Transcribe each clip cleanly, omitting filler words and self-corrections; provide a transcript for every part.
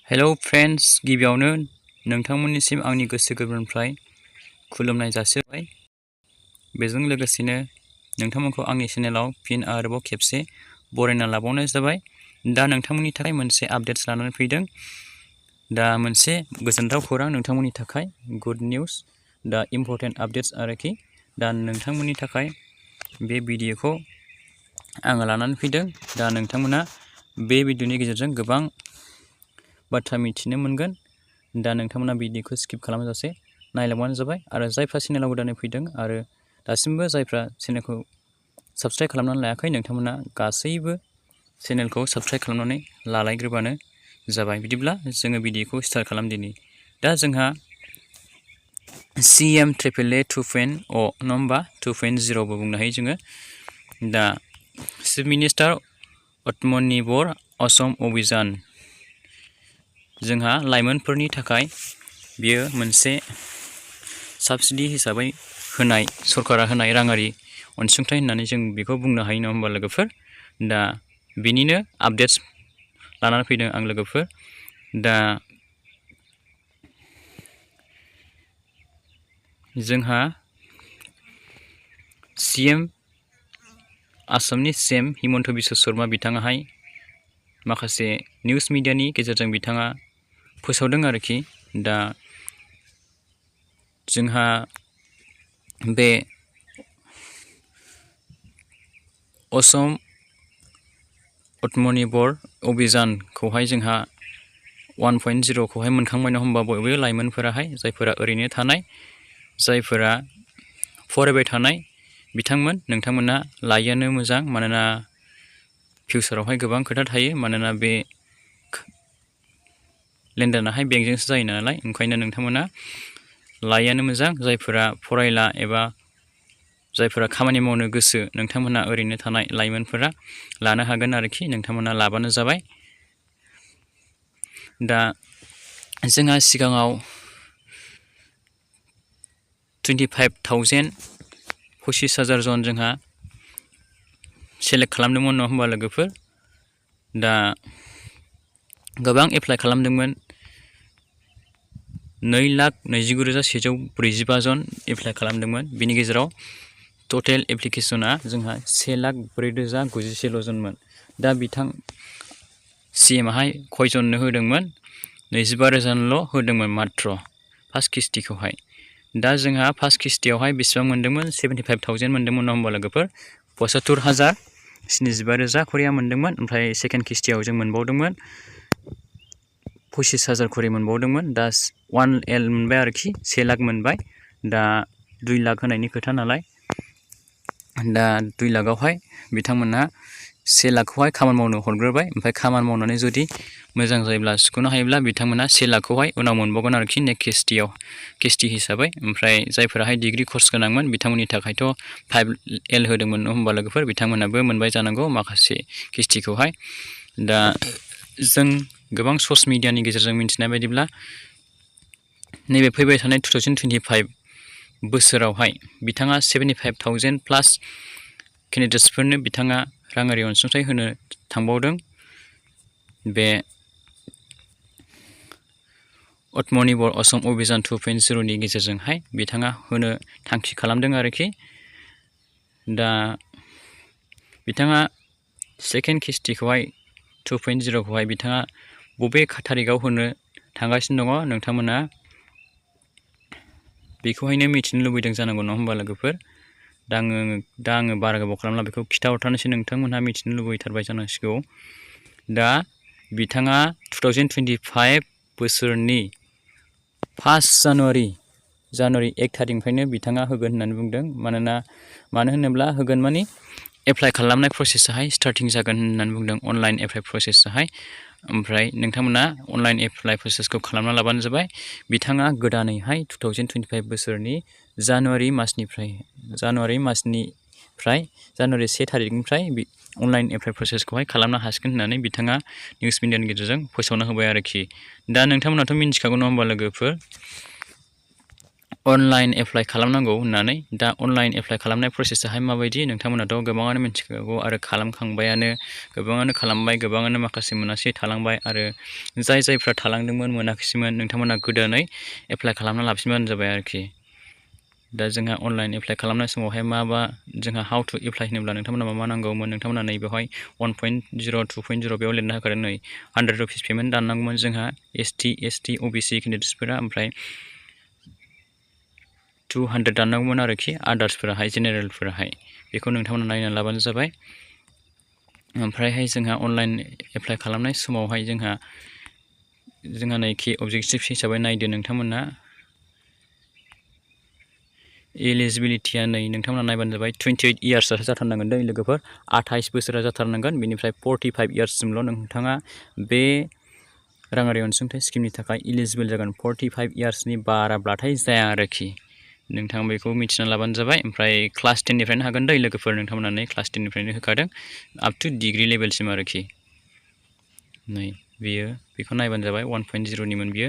Hello friends, गिबियावनो नोंथांमोननिसिम आंनि गोसो गोरबोनिफ्राय खुलुमनाय जासिबाय। बेजों लोगोसेनो नोंथांमोनखौ आंनि चेनेलाव फिन आरोबाव खेबसे बरायना लाबावनाय जाबाय। दा नोंथांमोननि थाखाय मोनसे आपडेट्स लानानै फैदों। दा मोनसे गोजोनथाव खौरां नोंथांमोननि थाखाय, गुड निउस। दा इम्परटेन्ट आपडेट्स आरोखि। दा नोंथांमोननि थाखाय बे भिडिअखौ आङो लानानै फैदों। दा नोंथांमोना बे भिडिअनि गेजेरजों गोबां बाथ्रा मिथिनो मोनगोन। दा नोंथांमोना भिडिअखौ स्किप खालामाजासे नायलांबानो जाबाय। आरो जायफ्रा चेनेलाव गोदानै फैदों आरो दासिमबो जायफ्रा चेनेलखौ साबस्क्राइब खालामनानै लायाखै, नोंथांमोना गासैबो चेनेलखौ साबस्क्राइब खालामनानै लालायग्रोबानो जाबाय। बिदिब्ला जोङो भिडिअखौ स्टार्ट खालामदिनि। दा जोंहा CMAAA 2.0 नङा होमबा, 2.0बो बुंनो हायो जोङो। दा चिफ मिनिस्टार आत्मनिर्भर असम अभियान, जोंहा लाइमोनफोरनि थाखाय बियो मोनसे साबसिडि हिसाबै होनाय, सरकारा होनाय राङारि अनसुंथाइ होननानै जों बेखौ बुंनो हायो नङा होमबा लोगोफोर। दा बेनिनो आपडेट्स लानानै फैदों आं लोगोफोर। दा जोंहा आसामनि CM हिमन्त बिश्व शर्मा बिथाङाहाय माखासे निउस मिडियानि गेजेरजों बिथाङा फोसावदों आरोखि। दा जोंहा बे असम आत्मनिर्भर अभियानखौहाय जोंहा 1.0खौहाय मोनखांबाय नङा होमबा बयबो लाइमोनफोराहाय, जायफोरा ओरैनो थानाय, जायफोरा फरायबाय थानाय बिथांमोन, नोंथांमोना लायैआनो मोजां। मानोना फिउचारावहाय गोबां खोथा थायो। मानोना बे लेनदेनाहाय बेंकजोंसो जायो नालाय, ओंखायनो नोंथांमोना लायैआनो मोजां। जायफोरा फरायला एबा जायफोरा खामानि मावनो गोसो, नोंथांमोना ओरैनो थानाय लाइमोनफोरा लानो हागोन आरोखि। नोंथांमोना लाबानो जाबाय। दा जोंहा सिगाङाव 25,000 25,000 जन जोंहा सेलेक्ट खालामदोंमोन नङा होमबा लोगोफोर। दा गोबां एप्लाइ खालामदोंमोन। 2,29,145 जन एप्लाइ खालामदोंमोन। बिनि गेजेराव टटेल एप्लिकेसना जोंहा 1,04,091 जनमोन। दा बिथां CMआहाय खयजननो होदोंमोन? 25,000ल' होदोंमोन मात्र फार्स्ट किस्तिखौहाय। दा जोंहा फार्स्ट किस्तियावहाय बेसेबां मोन्दोंमोन? 75,000 मोन्दोंमोन नङा होमबा लोगोफोर। 75,075,000 खरिया मोन्दोंमोन। ओमफ्राय सेकेन्ड किस्तियाव जों मोनबावदोंमोन 25,000 खरि मोनबावदोंमोन। दा 1L मोनबाय आरोखि, 1 लाख मोनबाय। दा 2 लाख होनायनि खोथा नालाय, दा 2 लाखआवहाय बिथांमोनहा 1 लाखखौहाय खामानि मावनो हरग्रोबाय। ओमफ्राय खामानि मावनानै जुदि मोजां जायोब्ला, सुख'नो हायोब्ला, बिथांमोना 1 लाखखौहाय उनाव मोनबावगोन आरोखि नेक्स्ट किस्ति हिसाबै। ओमफ्राय जायफोराहाय डिग्रि कर्स गोनांमोन, बिथांमोननि थाखायथ' 5L होदोंमोन नङा होमबा लोगोफोर। बिथांमोनाबो मोनबाय जानांगौ माखासे किस्तिखौहाय। दा जों गोबां सर्स मिडियानि गेजेरजों मिथिनाय बायदिब्ला, नैबे फैबाय थानाय 2025 बोसोरावहाय बिथाङा 75,000 प्लास केन्डिडेट्सफोरनो बिथाङा राङारि अनसुंथाइ होनो थांबावदों। बे आत्मनिर्भर असम अभियान 2.0नि गेजेरजोंहाय बिथाङा होनो थांखि खालामदों आरोखि। दा बिथाङा सेकेन्ड किस्तिखौहाय 2.0खौहाय बिथाङा बबे थारिखआव होनो थांगासिनो दङ, नोंथांमोना बेखौहायनो मिथिनो लुबैदों जानांगौ नङा होमबा लोगोफोर। दा आङो बारा गोबाव खालामला, बेखौ खिथाहरथारनोसै, नोंथांमोनहा मिथिनो लुबैथारबाय जानांसिगौ। दा बिथाङा 2025 बोसोरनि 1 जानुवारि 1 थारिखनिफ्रायनो बिथाङा होगोन होननानै बुंदों। मानो होनोब्ला होगोन माने एप्लाइ खालामनाय प्रसेसाहाय स्टार्टिं जागोन होननानै बुंदों, अनलाइन एप्लाइ प्रसेसाहाय। ओमफ्राय नोंथांमोना अनलाइन एप्लाइ प्रसेसखौ खालामना लाबानो जाबाय। बिथाङा गोदानैहाय 2025 बोसोरनि जानुवारि 1 थारिखनिफ्राय अनलाइन एप्लाइ प्रसेसखौहाय खालामनो हासिगोन होननानै बिथाङा निउस मिडियानि गेजेरजों फोसावना होबाय आरोखि। दा नोंथांमोनाथ' मिन्थिखागौ नङा होमबा लोगोफोर। अनलाइन एप्लाइ खालामनांगौ होननानै। दा अनलाइन एप्लाइ खालामनाय प्रसेसाहाय माबायदि नोंथांमोनाथ' गोबाङानो मिथिखागौ आरो खालामखांबायानो, गोबाङानो खालामबाय, गोबाङानो माखासे मोनासै थालांबाय आरो जायफ्रा थालांदोंमोन मोनाखिसैमोन नोंथांमोना गोदानै एप्लाइ खालामना लाफिनबानो जाबाय आरोखि। दा जोंहा अनलाइन एप्लाइ खालामनाय समावहाय जोंहा हाउ टु एप्लाइ होनोब्ला नोंथांमोना मा नांगौमोन, नोंथांमोना नैबेवहाय 1.0 2.0 बेयाव लिरना होखादों नै 100 रुपिस पेमेन्ट दाननांगौमोन जोंहा ST OBC केन्डिडेट्सफोरा, ओमफ्राय 200 दाननांगौमोन आरोखि आदार्सफोराहाय, जेनेरेलफोराहाय। बेखौ नोंथांमोना नायना लाबानो जाबाय। ओमफ्रायहाय जोंहा अनलाइन एप्लाइ खालामनाय समावहाय जोंहा नैखि अबजेक्टिभ हिसाबै नायदो नोंथांमोना एलिजिबिलिटिया नै नोंथांमोना नायबानो जाबाय 28 इयार्सआ जाथारनांगोन दै लोगोफोर, 28 बोसोरा जाथारनांगोन। बेनिफ्राय 45 इयार्ससिमल' नोंथाङा बे राङारि अनसुंथाइ स्किमनि थाखाय इलिजिबोल जागोन। 45 इयार्सनि बाराब्लाथाय जाया आरोखि। नोंथाङा बेखौ मिथिना लाबानो जाबाय। ओमफ्राय क्लास 10निफ्रायनो हागोन दै लोगोफोर, नोंथांमोना नै क्लास 10निफ्रायनो होखादों आप टु डिग्रि लेभेलसिम आरोखि। नै बेखौ नायबानो जाबाय 1.0निमोन बियो।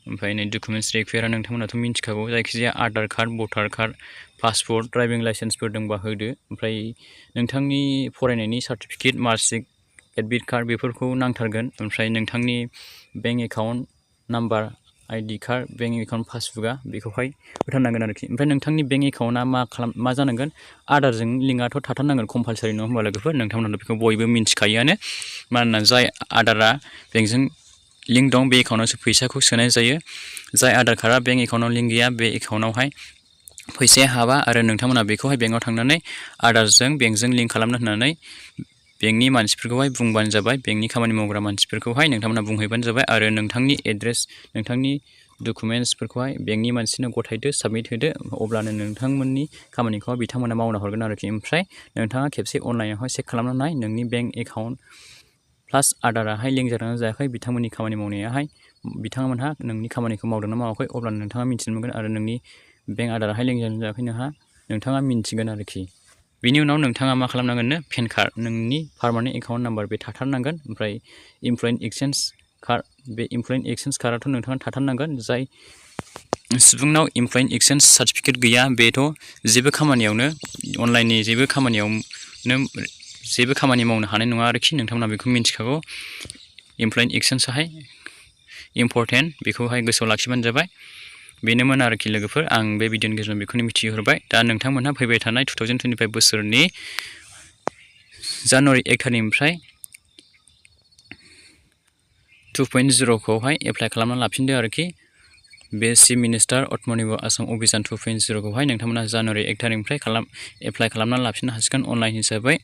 ओमफ्राय नै डकुमेन्टस रिकुवेरा नोंथांमोनाथ' मिथिखागौ, जायखिजाया आधार कार्ड, भटार कार्ड, पासपर्ट, ड्राइभिं लाइसेन्सफोर दंबा होदो। ओमफ्राय नोंथांनि फरायनायनि सार्टिफिकेट, मार्कशिट, एडमिट कार्ड बेफोरखौ नांथारगोन। ओमफ्राय नोंथांनि bank account number, ID card, bank account पासबुकआ बेखौहाय होथारनांगोन आरोखि। ओमफ्राय नोंथांनि बेंक एकाउन्टआ मा जानांगोन, आधारजों लिंकआथ' थाथारनांगोन, कम्पालसारि नङा होमबा लोगोफोर, नोंथांमोनाथ' बेखौ बयबो मिथिखायोआनो। मानोना जाय आधारा बेंकजों लिंक दं बे एकाउन्टआवसो फैसाखौ सोनाय जायो। जाय आधार कार्डआ बेंक एकाउन्टआव लिंक गैया बे एकाउन्टआवहाय फैसाया हाबा। आरो नोंथांमोना बेखौहाय बेंकआव थांनानै आधारजों बेंकजों लिंक खालामनो होननानै बेंकनि मानसिफोरखौहाय बुंबानो जाबाय, बेंकनि खामानि मावग्रा मानसिफोरखौहाय नोंथांमोना बुंहैबानो जाबाय। आरो नोंथांनि एड्रेस, नोंथांनि डकुमेन्टसफोरखौहाय बेंकनि मानसिनो गथायदो, साबमिट होदो, अब्लानो नोंथांमोननि खामानिखौ बिथांमोना मावना हरगोन आरोखि। ओमफ्राय नोंथाङा खेबसे अनलाइनावहाय चेक खालामना नाय नोंनि बेंक एकाउन्ट प्लास आधाराहाय लिंक जादोंना जायाखै, बिथांमोननि खामानि मावनायाहाय बिथांमोनहा नोंनि खामानिखौ मावदोंना मावाखै, अब्लानो नोंथाङा मिथिनो मोनगोन। आरो नोंनि बेंक आधाराहाय लिंक जादोंना जायाखै नोंथाङा मिन्थिगोन आरोखि। बिनि उनाव नोंथाङा मा खालामनांगोननो, पेन कार्ड, नोंनि पारमानेन्ट एकाउन्ट नाम्बार बे थाथारनांगोन। ओमफ्राय इमप्लयमेन्ट एक्सचेन्ज कार्ड, बे इमप्लयमेन्ट एक्सचेन्ज कार्डआथ' नोंथाङा थाथारनांगोन। जाय सुबुंनाव इमप्लयमेन्ट एक्सचेन्ज सार्टिफिकेट गैया बेथ' जेबो खामानियावनो, अनलाइननि जेबो खामानि मावनो हानाय नङा आरोखि। नोंथांमोना बेखौ मिथिखागौ। इमप्लयमेन्ट एक्सचेन्जआहाय इम्परटेन्ट, बेखौहाय गोसोआव लाखिबानो जाबाय। बेनोमोन आरोखि लोगोफोर, आं बे भिडिअनि गेजेरजों बेखौनो मिथिहोहरबाय। दा नोंथांमोनहा फैबाय थानाय 2025 बोसोरनि जानुवारि 1 थारिखनिफ्राय 2.0खौहाय एप्लाइ खालामना लाफिनदो आरोखि। बे चिफ मिनिस्टार आत्मनिर्भर आसाम अभियान 2.0खौहाय नोंथांमोना जानुवारि 1 थारिखनिफ्राय एप्लाइ खालामना लाफिननो हासिगोन अनलाइन हिसाबै।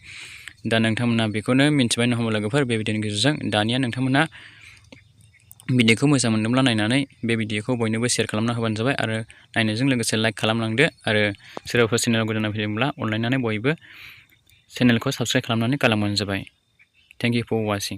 दा नोंथांमोना बेखौनो मिन्थिबाय नङा होमबा लोगोफोर, बे भिडिअनि गेजेरजों। दानिया नोंथांमोना भिडिअखौ मोजां मोनदोंब्ला नायनानै बे भिडिअखौ बयनोबो शेयार खालामना होबानो जाबाय। आरो नायनायजों लोगोसे लाइक खालामलांदो। आरो सोरबाफोर चेनेलाव गोदान फैदोंब्ला अनलायनानै बयबो चेनेलखौ साबस्क्राइब खालामनानै गालांबानो जाबाय। Thank you for वाचिं।